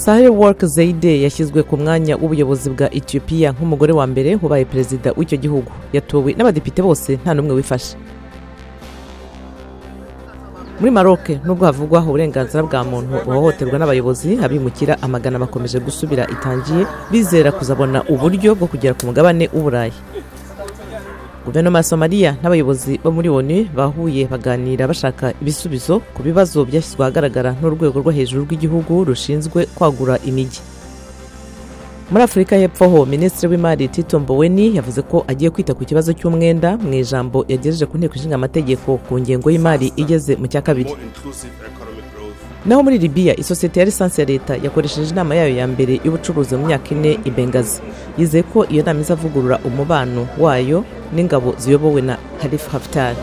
Sahle-Work Zewde yashyizwe ku mwanya w'ubuyobozi bwa Ethiopia nk'umugore wa mbere wabaye perezida w'icyo gihugu. Yatowe n'abadepite bose, nta n'umwe wifashe. Muri Maroc, nubwo havugwa uburenganzira bwa muntu buhohoterwa n'abayobozi, abimukira amagana bakomeje gusubira i Tangier, bizera kuzabona uburyo bwo kugera ku mugabane w'Uburayi. Guverinoma ya Somaliya n'abayobozi bo muri ONU bahuye baganira bashaka ibisubizo ku bibazo byashyizwe ahagaragara n'urwego rwo hejuru rw'igihugu rushinzwe kwagura imijyi. Muri Afurika y'Epfo ho, Minisitiri w'Imari Tito Mboweni yavuze ko agiye kwita ku kibazo cy'umwenda mu ijambo yagejeje ku Nteko Ishinga Amategeko ku ngengo y'imari igeze mu cya kabiri. More inclusive economic growth. Naho muri Libiya, isosiyete ya lisansi ya leta yakoresheje inama yayo ya mbere y'ubucuruzi mu myaka 4 i Bengazi. Yizeye ko iyo nama izavugurura umubano wayo n'ingabo ziyobowe na Khalifa Haftar.